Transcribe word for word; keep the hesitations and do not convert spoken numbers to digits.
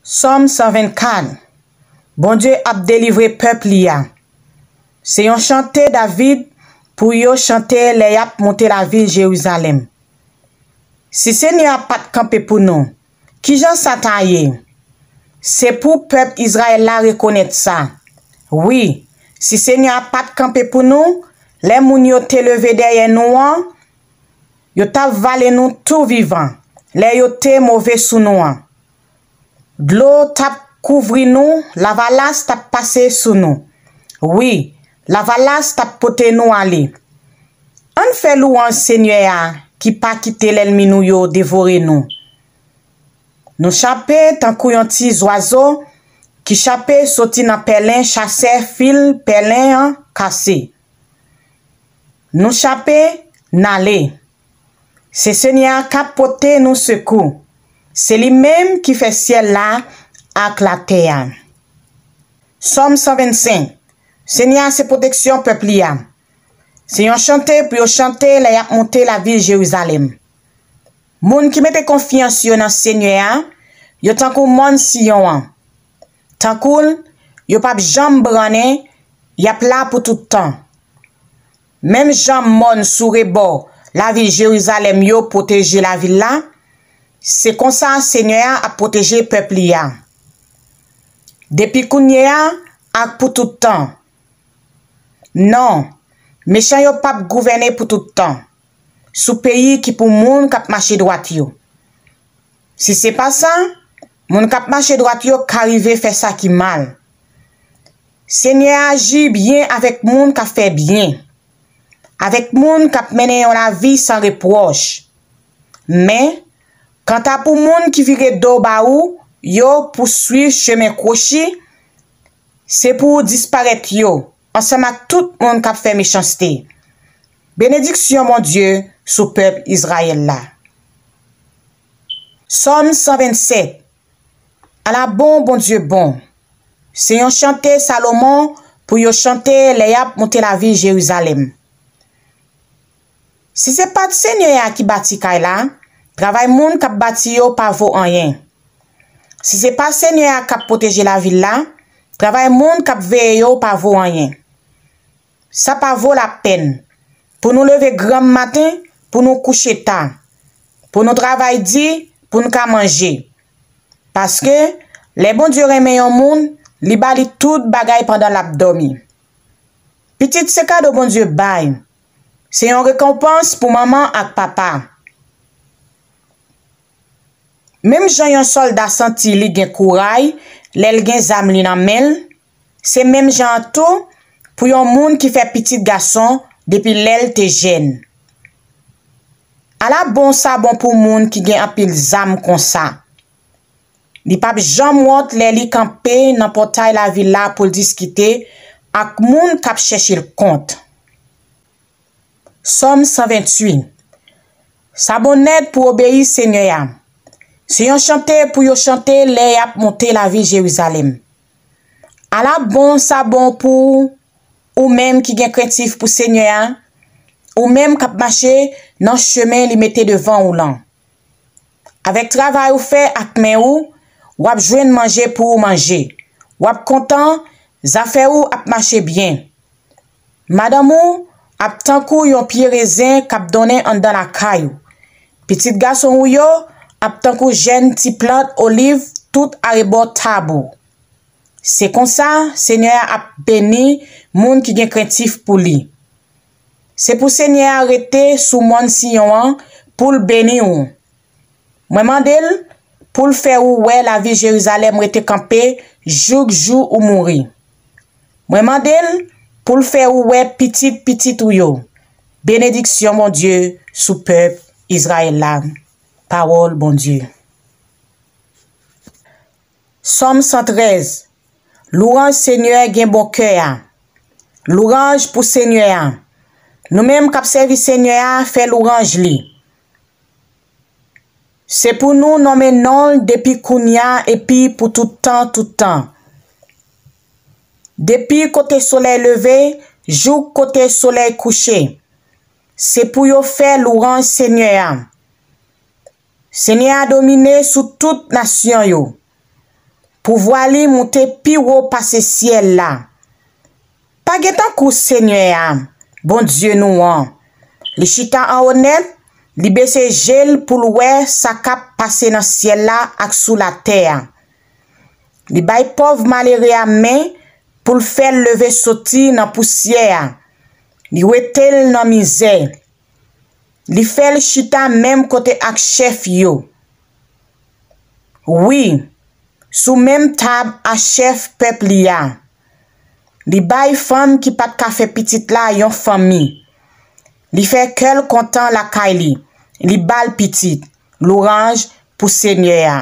Sòm san vennkat. Bondye ap delivre pèp li a. Se yon chante David pou yo chante lè y ap monte lavil Jerizalèm. Si Senyè a pa t kanpe pou nou, kijan sa ta ye? Se pou pèp Izrayèl la rekonèt sa. Wi, si Senyè a pa t kanpe pou nou, lè moun yo te leve dèyè nou an, yo t ap vale nou tou vivan, lè yo te move sou nou an. Dlo t ap kouvri nou, lavalas t ap pase sou nou. Wi, lavalas t ap pote nou ale. Ann fè lwanj Senyè a ki pa kite lènmi nou yo devore nou. Nou chape tankou yon ti zwazo ki chape soti nan pèlen chasè fil pèlen an kase. Nou chape, n ale. Se Senyè a k ap pote nou sekou. Se li menm ki fè syèl la ak latè a. Sòm san vennsenk. Senyè a se pwoteksyon pèp li a. Se yon chante pou yo chante lè y ap monte lavil Jerizalèm. Moun ki mete konfyans yo nan Senyè a, yo tankou mòn Siyon an. Tankou l, yo p ap janm brannen, y ap la pou tout tan. Menm jan mòn sou rebò lavil Jerizalèm yo pwoteje lavil la, se konsa Senyè a ap pwoteje pèp li a. Depi kounye a ak pou tout tan. Non, mechan yo p ap gouvène pou tout tan sou peyi ki pou moun k ap mache dwat yo. Si se pa sa, moun k ap mache dwat yo ka rive fè sa ki mal. Senyè a aji byen avèk moun k ap fè byen, avèk moun k ap mennen yon lavi san repwòch. Men, kanta pou moun ki vire do ba ou yo pou swiv chemen kwochi, se pou ou disparèt yo, ansanm ak tout moun k ap fè mechanste. Benediksyon Bondye sou pèp Izrayèl la. Sòm san vennsenk. Ala bon Bondye bon! Se yon chante Salomon pou yo chante lè y ap monte lavil Jerizalèm. Si se pa t Senyè a ki bati kay la, travay moun k ap bati yo pa vo anyen. Si se pa Senyè a k ap pwoteje lavil la, travay moun k ap veye yo pa vo anyen. Sa pa vo lapèn pou nou leve granm maten, pou nou kouche ta, pou nou travay di, pou n ka manje. Paske, lè Bondye renmen yon moun, li ba li tout bagay pandan l ap dòmi. Pitit se kado Bondye bay. Se yon rekonpans pou manman ak papa. Menm jan yon sòlda santi li gen kouray lè l gen zam li nan men l, se menm jan an tou pou yon moun ki fè pitit gason depi lè l te jèn. Ala bon sa bon pou moun ki gen anpil zam konsa! Li p ap janm wont lè li kanpe nan pòtay lavil la pou l diskite ak moun k ap chèche l kont. Sòm san venntuit. Sa bon nèt pou obeyi Senyè a. Se yon chante pou yo chante lè y ap monte lavil Jerizalèm. Ala bon sa bon pou ou, ou menm ki gen krentif pou Senyè a, ou menm k ap mache nan chemen li mete devan ou lan. Avèk travay ou fè ak men ou, w ap jwenn manje pou ou manje. W ap kontan, zafè ou ap mache byen. Madanm ou ap tankou yon pye rezen k ap donnen anndan lakay ou. Pitit gason ou yo ap tankou jèn ti plant oliv tout arebò tab ou. Se konsa, Senyè a ap beni moun ki gen krentif pou li. Se pou Senyè a rete sou mòn Siyon an pou l beni w. Mwen mande l pou l fè ou wè lavil Jerizalèm rete kanpe jouk jou ou mouri. Mwen mande l pou l fè ou wè pitit pitit ou yo. Benediksyon Bondye sou pèp Izrayèl la. Pawòl Bondye. Sòm san trèz. Louwanj Senyè gen bon kè a. Louwanj pou Senyè a. Nou menm k ap sèvi Senyè a, fè louwanj li. Se pou nou nonmen non l depi kounye a epi pou tout tan tout tan. Depi kote solèy leve jouk kote solèy kouche, se pou yo fè louwanj Senyè a. Senyè a domine sou tout nasyon yo. Pouvwa li moute pi wo pase syèl la. Pa gen tankou Senyè a, Bondye nou an. Li chita anwo nèt, li bese je l pou l wè sa k ap pase nan syèl la ak sou latè a. Li bay pòv malere a men pou l fè l leve soti nan pousyè a. Li wete l nan mizè. Li fè l chita menm kote ak chèf yo. Wi, sou menm tab a chèf pèp li a. Li bay fanm ki pa t ka fè pitit la yon fanmi. Li fè kè l kontan lakay li. Li ba l pitit. Lwanj pou Senyè a.